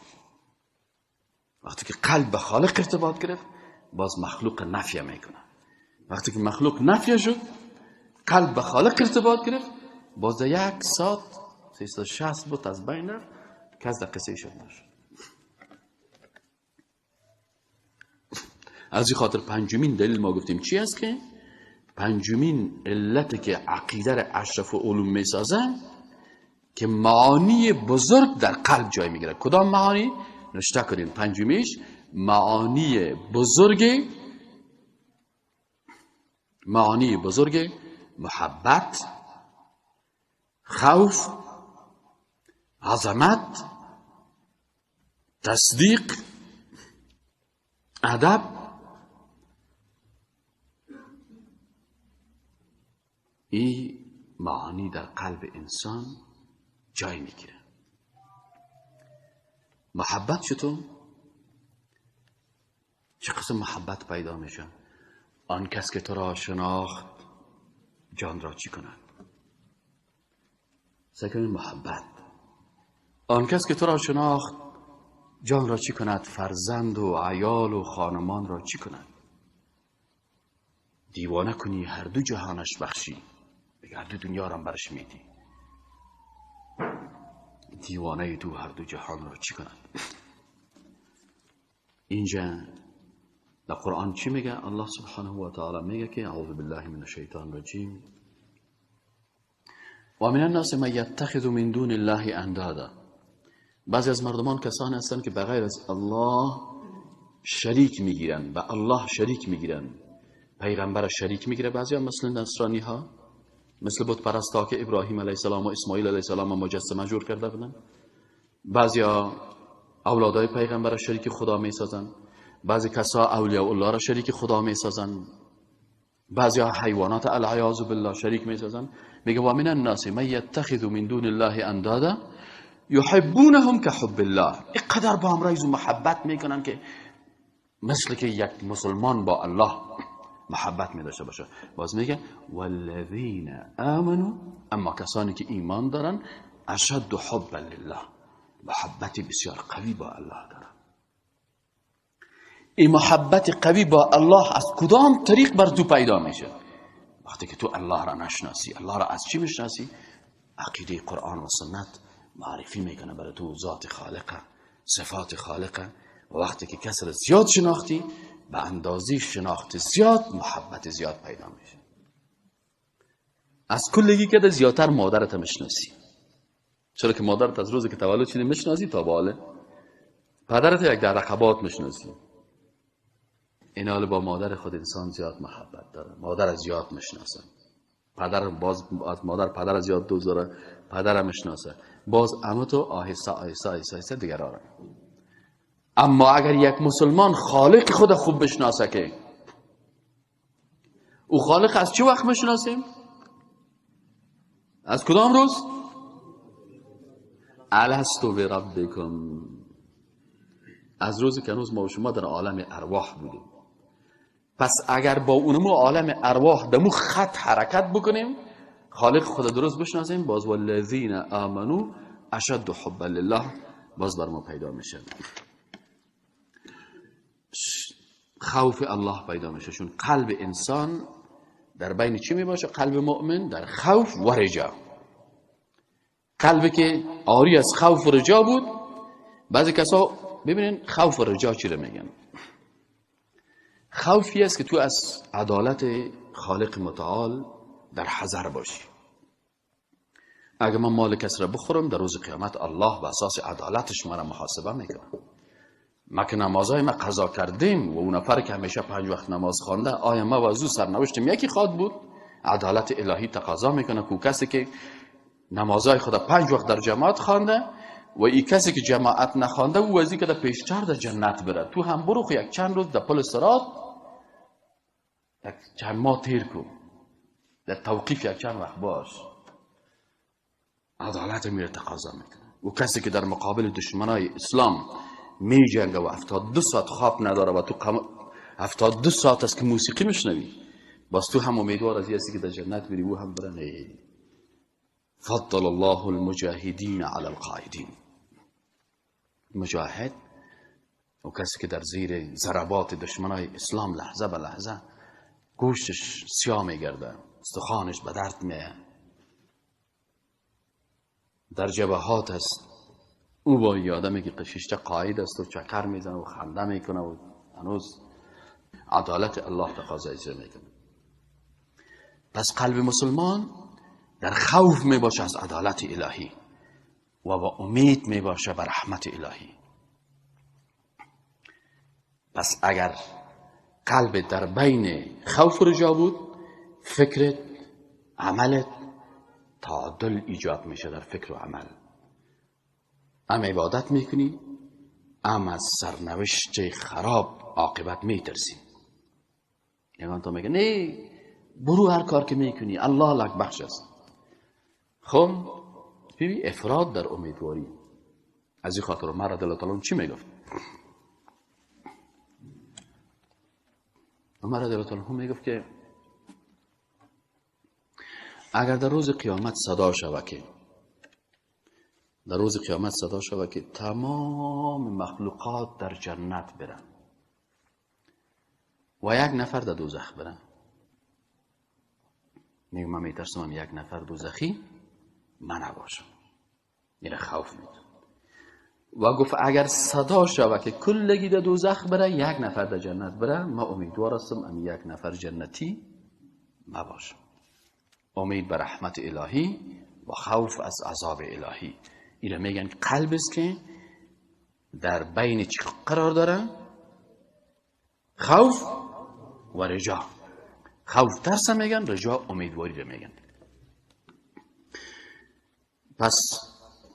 وقتی که قلب به خالق ارتباط گرفت باز مخلوق نفیه میکنه. وقتی که مخلوق نفیه شد، قلب به خالق ارتباط گرفت، باز در یک ساعت 360 بت از بین رفت، کس در قصه شد نشد. از این خاطر پنجمین دلیل ما گفتیم چی است که پنجمین علت که عقیده را اشرف و علوم میسازه که معانی بزرگ در قلب جای میگیره. کدام معانی؟ نشته کنیم. پنجمیش معانی بزرگ، معانی بزرگ محبت، خوف، عظمت، تصدیق، ادب، این معانی در قلب انسان جای میگیره. محبت چطور؟ چه قسم محبت پیدا میشه؟ آن کس که تو را شناخت جان را چی کند؟ سکن محبت. آن کس که تو را شناخت جان را چی کند؟ فرزند و عیال و خانمان را چی کند؟ دیوانه کنی هر دو جهانش بخشی، هر دو دنیا را برش میدی. دیوانه تو هر دو جهان را چی کند؟ اینجا در قرآن چی میگه؟ الله سبحانه و تعالی میگه که اعوذ بالله من الشیطان الرجیم، و من الناس من یتخذ من دون الله اندادا. بعضی از مردمان کسانی هستند که بغیر از الله شریک میگیرن، به الله شریک میگیرن، پیغمبر شریک میگیره. بعضی ها مثل نصرانی ها، مثل بت پرستا که ابراهیم علیه السلام و اسماعیل علیه السلام مجسمه جور کرده بودن. بعضی ها اولادای پیغمبر شریک خدا میسازن، بعضی کسا اولیاء الله را شریک خدا میسازن، بعضی ها حیوانات العیاذ بالله شریک میسازن. میگه و من الناس من یتخذ من دون الله اندادا یحبونهم كحب الله. اینقدر با هم رایز و محبت میکنن که مثل که یک مسلمان با الله محبت می داشته باشه. باز میگه والذین آمنوا، اما کسانی که ایمان دارن، اشد حبا لله، محبت بسیار قوی با الله دارن. این محبت قوی با الله از کدام طریق بر تو پیدا میشه؟ وقتی که تو الله را نشناسی. الله را از چی میشناسی؟ عقیده قرآن و سنت معرفی میکنه برای تو ذات خالقه، صفات خالقه. و وقتی که کس را زیاد شناختی، به اندازه شناخت زیاد محبت زیاد پیدا میشه. از کلگی که زیادتر مادرت میشناسی، چرا که مادرت از روزی که تولد شدی میشناسی تا باله. پدرت یک در رقبات میشناسی. این حال با مادر خود انسان زیاد محبت داره، مادر زیاد میشناسه. پدر باز از مادر پدر زیاد دوست داره، پدر میشناسه. باز عمو تو آهسته آهسته آهسته آهسته دیگر آره. اما اگر یک مسلمان خالق خود خوب بشناسه، که او خالق از چه وقت میشناسیم؟ از کدام روز؟ الست بربکم، از روزی که هنوز ما و شما در عالم ارواح بودیم. پس اگر با اونمو عالم ارواح دمو خط حرکت بکنیم، خالق خود درست بشناسیم، باز والذین آمنو اشد حبا لله باز بر ما پیدا میشه. خوف الله پیدا میشه، چون قلب انسان در بین چی میباشه؟ قلب مؤمن در خوف و رجا. قلبی که عاری از خوف و رجا بود، بعضی کسا ببینین خوف و رجا چی رو میگن؟ خوفی است که تو از عدالت خالق متعال در حذر باشی. اگه من مال کس را بخورم، در روز قیامت الله به اساس عدالتش مرا محاسبه میکنه. ما که نمازهای ما قضا کردیم و اون نفر که همیشه 5 وقت نماز خوانده، آیا ما و از او سرنوشتیم یکی خواد بود؟ عدالت الهی تقاضا میکنه که کسی که نمازهای خود 5 وقت در جماعت خوانده و این کسی که جماعت نخوانده، او از این که در پیشتر در جنت بره. تو هم برو یک چند روز در پل صراط یک چند ماه تیر کن، در توقیف یک چند وقت باش. عدالت میره تقاضا میکنه. و کسی که در مقابل دشمنای اسلام می جنگه و 72 ساعت خواب نداره و تو 72 ساعت است که موسیقی میشنوی، باز تو هم امیدوار از هستی که در جنت بری، او هم بره. نه، فضل الله المجاهدین علی القاعدین. مجاهد و کسی که در زیر ضربات دشمنای اسلام لحظه به لحظه گوشتش سیاه میگرده، استخوانش به درد میه، در جبهات است، او با یه آدمی که قشیشته قاعد است و چکر میزنه و خنده میکنه و هنوز عدالت الله تقاضا اجرا میکنه. پس قلب مسلمان در خوف میباشه از عدالت الهی و با امید میباشه به رحمت الهی. پس اگر قلب در بین خوف و رجا بود، فکرت، عملت، تعادل ایجاد میشه در فکر و عمل. هم عبادت میکنی، هم از سرنوشت خراب عاقبت میترسی. یگان تا میگه نه برو هر کار که میکنی الله لک بخش است. خب ببین افراد در امیدواری. از این خاطر عمر رضی الله تعالی چی میگفت؟ عمر رضی الله تعالی میگفت که اگر در روز قیامت صدا شود که در روز قیامت صدا شود که تمام مخلوقات در جنت برن و یک نفر در دوزخ برن، میگم من میترسم یک نفر دوزخی من نباشم، این خوف میتونم. و گفت اگر صدا شود که کلگی در دوزخ بره یک نفر در جنت بره، ما امیدوار هستم ام یک نفر جنتی مباشم. امید به رحمت الهی و خوف از عذاب الهی. اینا میگن قلب است که در بین چی قرار داره؟ خوف و رجا. خوف ترس میگن، رجا امیدواری رو میگن. پس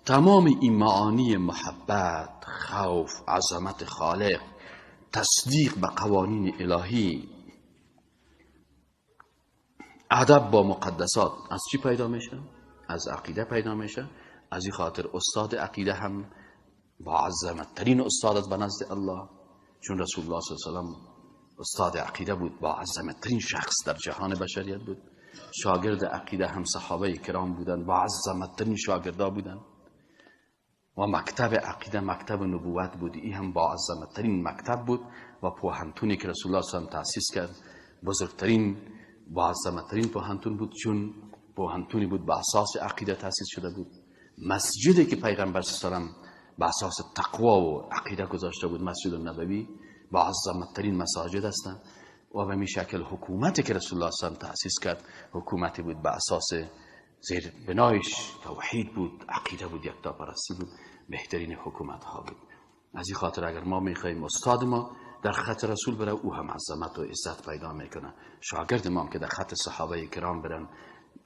تمام این معانی محبت، خوف، عظمت خالق، تصدیق به قوانین الهی، ادب با مقدسات از چی پیدا میشه؟ از عقیده پیدا میشه. از این خاطر استاد عقیده هم با عظمت ترین استاد است به نزد الله، چون رسول الله صلی الله علیه و سلم استاد عقیده بود، با عظمت ترین شخص در جهان بشریت بود. شاگرد عقیده هم صحابه کرام بودن، با عظمت ترین شاگردا بودن. و مکتب عقیده مکتب نبوت بود، این هم با عظمت ترین مکتب بود. و پوهنتونی که رسول الله صلی الله علیه و سلم تأسیس کرد بزرگترین با عظمت ترین پوهنتون بود، چون پوهنتونی بود به اساس عقیده تأسیس شده بود. مسجدی که پیغمبر صلی الله علیه و سلم به اساس تقوا و عقیده گذاشته بود، مسجد النبوی، با عظمت ترین مساجد هستند. و به می شکل حکومتی که رسول الله صلی الله علیه و سلم تأسیس کرد حکومتی بود به اساس زیر بنایش توحید بود، عقیده بود، یکتاپرستی بود، بهترین حکومت ها بود. از این خاطر اگر ما میخواهیم استاد ما در خط رسول بره، او هم عظمت و عزت پیدا میکنه. شاگرد ما هم که در خط صحابه کرام برن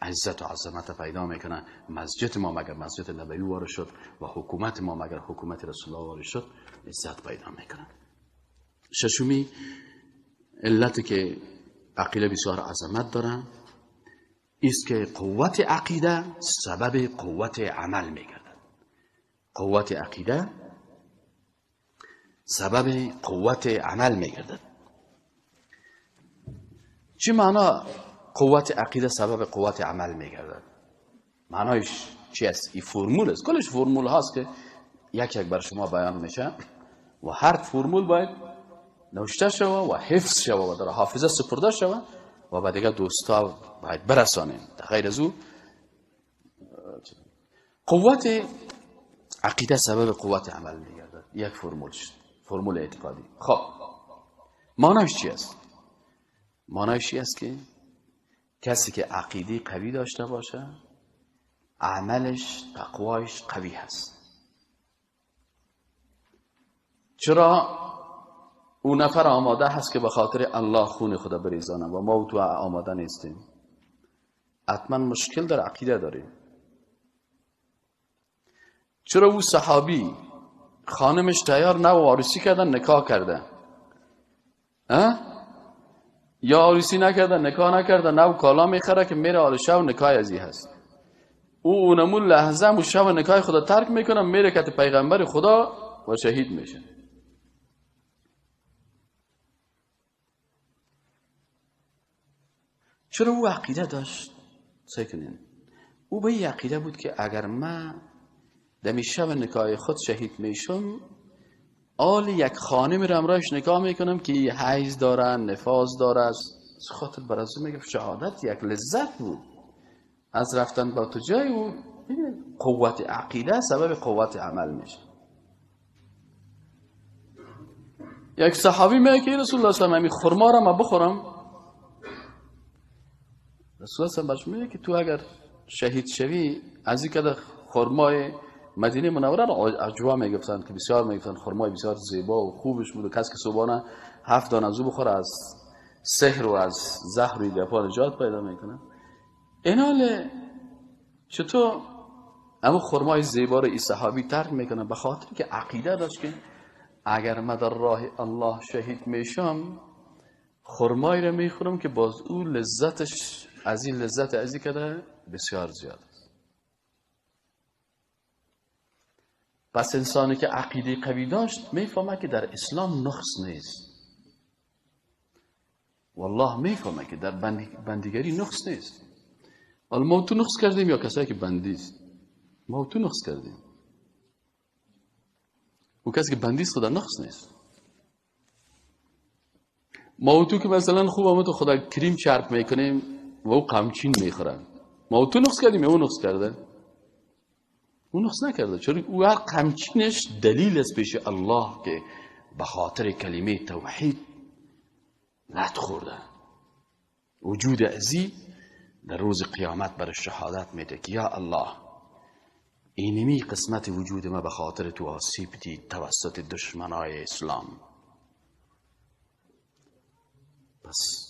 عزت و عظمت پیدا میکنه. مسجد ما مگر مسجد نبوی وارد شد و حکومت ما مگر حکومت رسول الله وارد شد، عزت پیدا میکنه. ششمی علت که عقیده بسیار عظمت داره است که قوت عقیده سبب قوت عمل میگردد. قوت عقیده سبب قوت عمل میگردد. چی معنا قوت عقیده سبب قوت عمل میگردد؟ معنایش چی است؟ این فرمول است، کلش فرمول هاست که یک یک بر شما بیان میشه و هر فرمول باید نوشته شوه و حفظ شوه و در حافظه سپرده شوه و بعد دیگه دوستا باید برسانیم. در غیر از او قوت عقیده سبب قوت عمل میگردد. یک فرمول شد، فرمول اعتقادی. خب معنایش چی است؟ معنایش چی است که کسی که عقیده قوی داشته باشه عملش، تقوایش قوی هست. چرا او نفر آماده هست که به خاطر الله خون خدا بریزانه و ما تو آماده نیستیم؟ حتما مشکل در عقیده داریم. چرا او صحابی خانمش تیار نه و عروسی کردن نکاح کرده، یا عروسی نکرده نکاح نکرده، نه و کالا میخره که میره آل شو نکاح ازی هست، او اونمون لحظه مو شو نکاح خدا ترک میکنه میره که پیغمبر خدا و شهید میشه. چرا او عقیده داشت؟ سعی کنین او به این عقیده بود که اگر من دمی شب نکاح خود شهید میشم، آل یک خانم رو امرایش نکاح میکنم که حیض داره، نفاس داره. از خاطر برازو میگه شهادت یک لذت بود از رفتن با تو جای او. قوت عقیده سبب قوت عمل میشه. یک صحابی میگه که رسول الله صلی الله علیه و آله خرما را ما بخورم. رسول الله صلی الله علیه و آله میگه که تو اگر شهید شوی از این که خرمای مدینه منوره را عجوا میگفتن که بسیار میگفتن خرمای بسیار زیبا و خوبش بود و کسی که صبحانه 7 دانه از او بخوره از سحر و از زهر و گپا نجات پیدا میکنه. اینال چطور اما خرمای زیبا رو این صحابی ترک میکنه؟ به خاطر که عقیده داشت که اگر من در راه الله شهید میشم خرمایی رو میخورم که باز او لذتش از این لذت از این کده بسیار زیاد است. پس انسانی که عقیده قوی داشت میفهمه که در اسلام نقص نیست. والله میفهمه که در بندگری نقص نیست. حالا ما تو نقص کردیم یا کسایی که بندی است؟ ما تو نقص کردیم. او کسی که بندی است خدا نقص نیست. ما تو که مثلا خوب ما تو خدا کریم چرب میکنیم و او قمچین میخورن، ما تو نقص کردیم یا او نقص کرده؟ او نقص نکرده، چون او هر قمچینش دلیل است پیش الله که به خاطر کلمه توحید لط خورده. وجود ازی در روز قیامت بر شهادت میده که یا الله اینمی قسمت وجود ما به خاطر تو آسیب دید توسط دشمنای اسلام. پس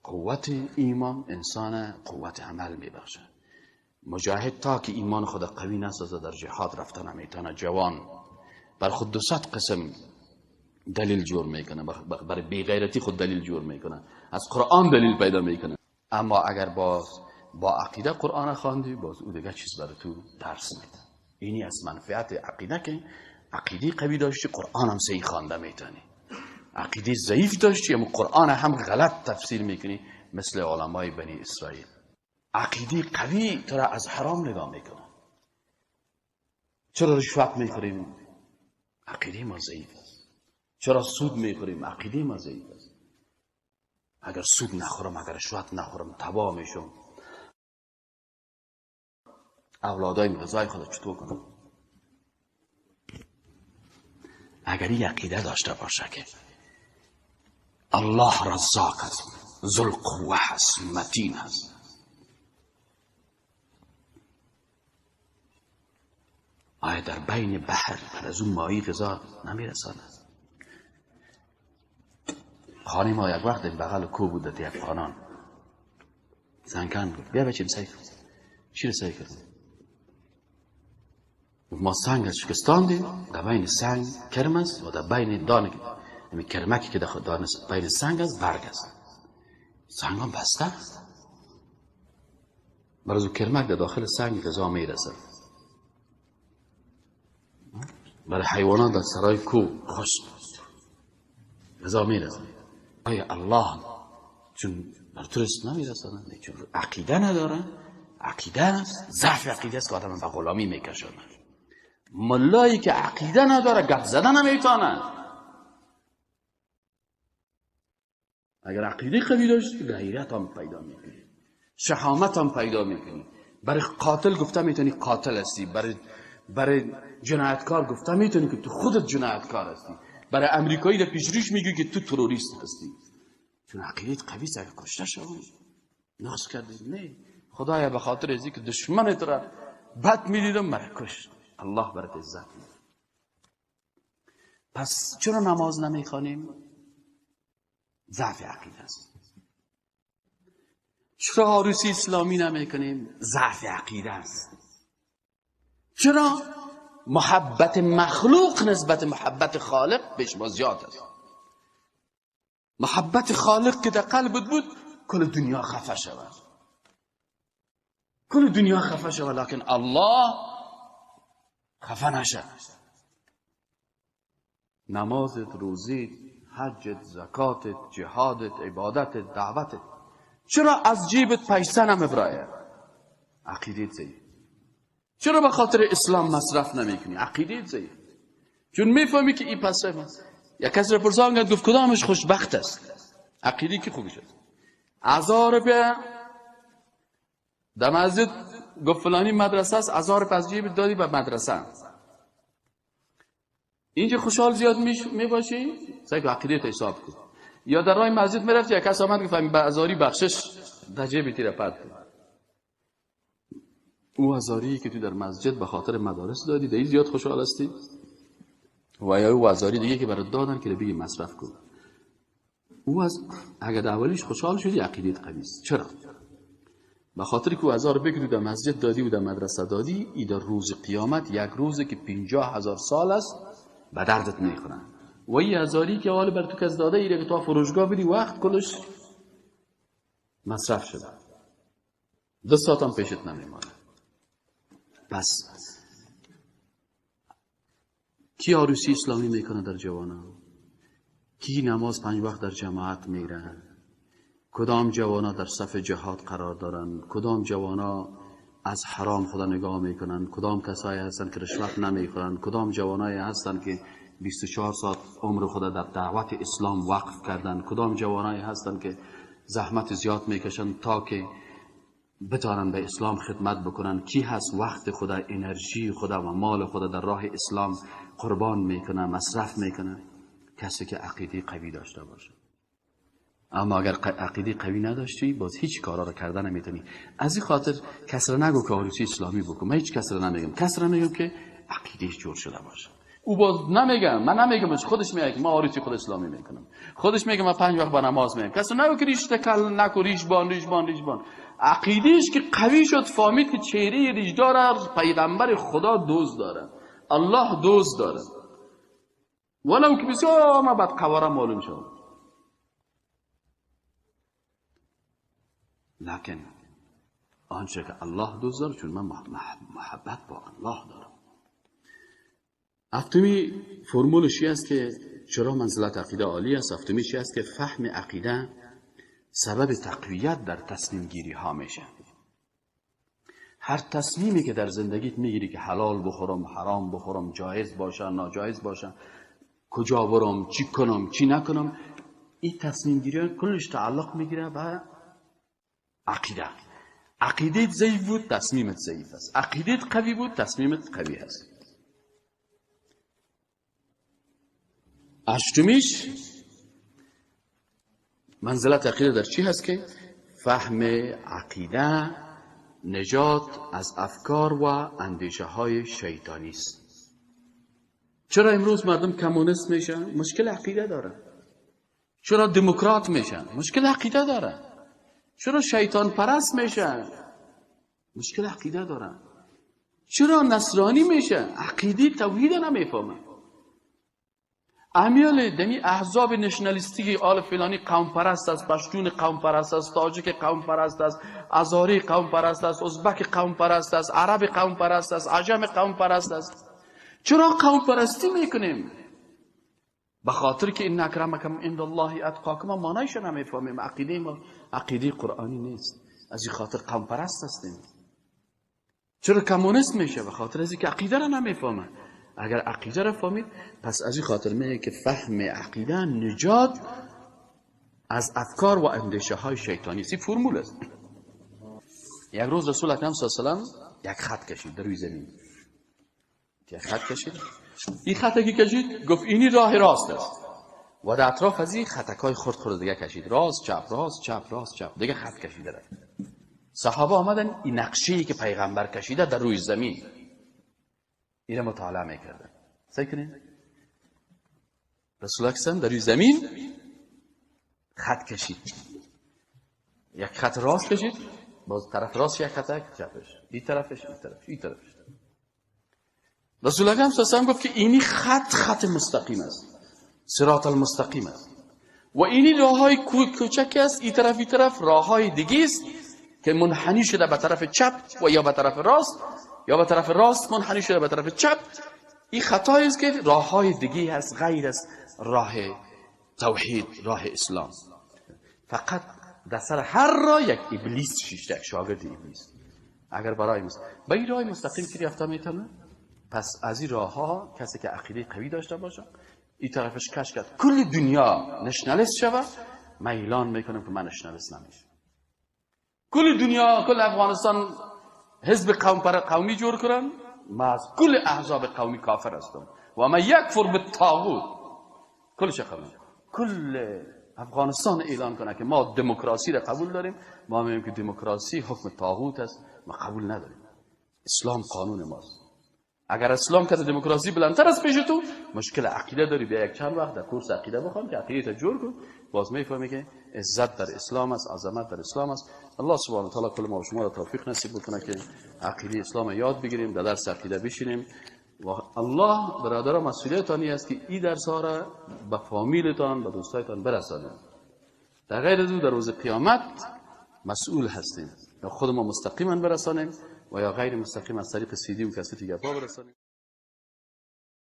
قوت ایمان انسان قوت عمل میبخشه. مجاهد تا که ایمان خود قوی نسازه در جهاد رفتن نمیتونه. جوان بر خود 200 قسم دلیل جور میکنه، برای بیغیرتی خود دلیل جور میکنه، از قرآن دلیل پیدا میکنه. اما اگر باز با عقیده قرآن خواندی، باز او دیگه چیز برای تو درس میده. اینی از منفعت عقیده که عقیده قوی داشتی قرآن هم صحیح خوانده میتونی، عقیده ضعیف داشتی اما قرآن هم غلط تفسیر میکنی، مثل علمای بنی اسرائیل. عقیده قوی تو را از حرام نگاه میکنه. چرا رشوت میخوریم؟ عقیده ما ضعیف است. چرا سود میخوریم؟ عقیده ما ضعیف است. اگر سود نخورم، اگر رشوت نخورم، تباه میشم. اولادای غذای خود چطور کنم؟ اگر این عقیده داشته باشه که الله رزاق است، ذوالقوه است، متین است، آیا در بین بحر بر از اون ماهی غذا نمیرساند؟ خانه ما یک وقت بغل کو بود در افغانان، زنکن بود، بیا بچیم سعی کن. چی رو سعی کردیم؟ ما سنگ از شکستاندیم، در بین سنگ کرم است و در بین دانه یعنی کرمکی که در بین سنگ است برگ است، سنگ هم بسته است. برای او کرمک در داخل سنگ غذا میرسد. برای حیوانات در سرای کو خشک غذا میرسد. آیا الله چون بر تو رزق نمیرساند؟ چون عقیده نداره. عقیده است، ضعف عقیده است که آدم به غلامی میکشاند. ملایی که عقیده نداره گپ زدن نمیتونه. اگر عقیده قوی داشتی غیرت هم پیدا میکنی، شهامت هم پیدا میکنی. برای قاتل گفته میتونی قاتل هستی، برای جنایتکار گفته میتونی که تو خودت جنایتکار هستی، برای امریکایی در پیش ریش میگی که تو تروریست هستی. چون عقیده قوی است. اگر کشته شوی نقص کردی، نه خدایا به خاطر از اینکه دشمنت را بد میدیدم مرا کشت، الله برات عزت میده. پس چرا نماز نمیخوانیم؟ ضعف عقیده است. چرا عروسی اسلامی نمیکنیم؟ ضعف عقیده است. چرا محبت مخلوق نسبت محبت خالق پیش ما زیاد است؟ محبت خالق که در قلبت بود کل دنیا خفه شود، کل دنیا خفه شود، لکن الله خفه نشد. نمازت، روزیت، حجت، زکاتت، جهادت، عبادتت، دعوتت، چرا از جیبت پیسه نمیبرایه؟ عقیدت ضعیف. چرا به خاطر اسلام مصرف نمیکنی؟ عقیدت ضعیف. چون میفهمی که این پسه است. یک کسی را پرسان گفت کدامش خوشبخت است؟ عقیده کی خوبش است؟ 1000 روپیه در مسجد گفت فلانی مدرسه است، 1000 روپیه از جیب دادی به مدرسه، اینجا خوشحال زیاد میباشی؟ سعی کن عقیده حساب کن. یا در راه مسجد میرفتی یک کس آمد گفت به هزاری بخشش در جیب تیر پرت کن. او هزاری که تو در مسجد به خاطر مدارس دادی در زیاد خوشحال هستی، و یا او هزاری دیگه که برات دادن که بگی مصرف کن، او از اگر اولیش خوشحال شدی عقیدت قوی است. چرا؟ به خاطر که 1000 بگیری در مسجد دادی و در مدرسه دادی، ای در روز قیامت یک روزی که 50,000 سال است به دردت میخورن. و این هزاری که حال بر تو کس داده ایره که تا فروشگاه بری وقت کلش مصرف شده، 2 ساعت هم پیشت نمیمانه. پس کی عروسی اسلامی میکنه در جوانا؟ کی نماز 5 وقت در جماعت میره؟ کدام جوانا در صف جهاد قرار دارن؟ کدام جوانا از حرام خدا نگاه میکنن؟ کدام کسایی هستن که رشوت نمیخورن؟ کدام جوانایی هستن که 24 ساعت عمر خدا در دعوت اسلام وقف کردن؟ کدام جوانایی هستن که زحمت زیاد میکشن تا که بتانن به اسلام خدمت بکنن؟ کی هست وقت خدا، انرژی خدا و مال خدا در راه اسلام قربان میکنه، مصرف میکنه؟ کسی که عقیده قوی داشته باشه. اما اگر عقیده قوی نداشتی باز هیچ کارا رو کردن نمیتونی. از این خاطر کس را نگو که عروسی اسلامی بکن. من هیچ کس را نمیگم. کس را میگم که عقیدهش جور شده باشه. او باز نمیگم، من نمیگم، خودش میگه ما عروسی خود اسلامی میکنم. خودش میگه من 5 وقت با نماز میگم. کس را نگو که ریش تکل نکو، ریش بان ریش بان ریش بان. عقیدهش که قوی شد، فهمید که چهره ریش داره پیغمبر خدا دوست داره، الله دوست داره، ولو که بسیار ما بعد قواره معلوم شد. لکن آنچه که الله دوست داره، چون من محبت با الله دارم. هفتمی فرمولش است که چرا منزلت عقیده عالی است. هفتمی چی است که فهم عقیده سبب تقویت در تصمیم گیری ها میشه. هر تصمیمی که در زندگیت میگیری که حلال بخورم، حرام بخورم، جایز باشه، ناجایز باشه، کجا برم، چی کنم، چی نکنم، این تصمیم گیری کلش تعلق میگیره به عقیده. عقیدت ضعیف بود، تصمیمت ضعیف است. عقیدت قوی بود، تصمیمت قوی است. هشتمیش منزلت عقیده در چی هست که فهم عقیده نجات از افکار و اندیشه های شیطانی است. چرا امروز مردم کمونیست میشن؟ مشکل عقیده دارن. چرا دموکرات میشن؟ مشکل عقیده دارن. چرا شیطان پرست میشن؟ مشکل عقیده دارن. چرا نصرانی میشن؟ عقیده توحید نمیفهمن. امیال دمی احزاب نشنالیستی آل فلانی قوم پرست است، پشتون قوم پرست است، تاجیک قوم پرست است، ازاری قوم پرست است، ازبک قوم پرست است، عرب قوم پرست است، عجم قوم پرست است. چرا قوم پرستی میکنیم؟ به خاطر که ان اکرمکم عند الله اتقاکم معنیش نمیفهمیم. عقیده ما عقیده قرآنی نیست. از این خاطر قوم پرست هستیم. چرا کمونیست میشه؟ به خاطر از اینکه عقیده را نمیفهمه. اگر عقیده را فهمید، پس از این خاطر میگه که فهم عقیده نجات از افکار و اندیشه های شیطانی است. فرمول است. یک روز رسول اکرم صلی الله علیه و سلم یک خط کشید در روی زمین. یک خط کشید. این خط که کشید گفت اینی راه راست است. و در اطراف از این خطکای خرد خرد دیگه کشید، راست چپ راست چپ راست چپ دیگه خط کشیده رفت. صحابه آمدن این نقشه‌ای که پیغمبر کشیده در روی زمین این مطالعه میکردن. سعی کنین رسول اکرم در روی زمین خط کشید، یک خط راست کشید، باز طرف راست یک خط چپش، این طرفش این طرفش این طرفش. رسول اکرم صلی الله علیه و گفت که اینی خط خط مستقیم است، صراط المستقیم است، و اینی راههای کوچک است، این طرف این طرف راههای دیگه است که منحنی شده به طرف چپ و یا به طرف راست، یا به طرف راست منحنی شده به طرف چپ. این خطایی است که راههای دیگه هست غیر از راه توحید، راه اسلام. فقط در سر هر راه یک ابلیس شیشته، یک شاگرد ابلیس. اگر برای به این راه مستقیم که رفته میتونه، پس از این راه ها کسی که عقیده قوی داشته باشه، این طرفش کش کرد کل دنیا نشنالیست شوه، من اعلان میکنم که من نشنالیست نمیشم. کل دنیا، کل افغانستان حزب قومی جور کنن، من از کل احزاب قومی کافر هستم و من یکفر بالطاغوت. کلش قبول، کل افغانستان اعلان کنه که ما دموکراسی را قبول داریم، ما میگیم که دموکراسی حکم طاغوت است، ما قبول نداریم، اسلام قانون ماست. اگر اسلام که دموکراسی بلندتر از پیش تو، مشکل عقیده داری، بیا یک چند وقت در کورس عقیده بخوان که عقیده جور کن، باز میفهمی که عزت در اسلام است، عظمت در اسلام است. الله سبحانه و تعالی کل ما و شما را توفیق نصیب بکنه که عقیده اسلام یاد بگیریم، در درس عقیده بشینیم. و الله برادران مسئولیتانی است که این درس ها را به فامیلتان، به دوستایتان برسانیم. در غیر از او در روز قیامت مسئول هستیم، یا خود ما مستقیما برسانیم و یا غیر مستقیم از طریق سی دی و کست گپا برسانیم.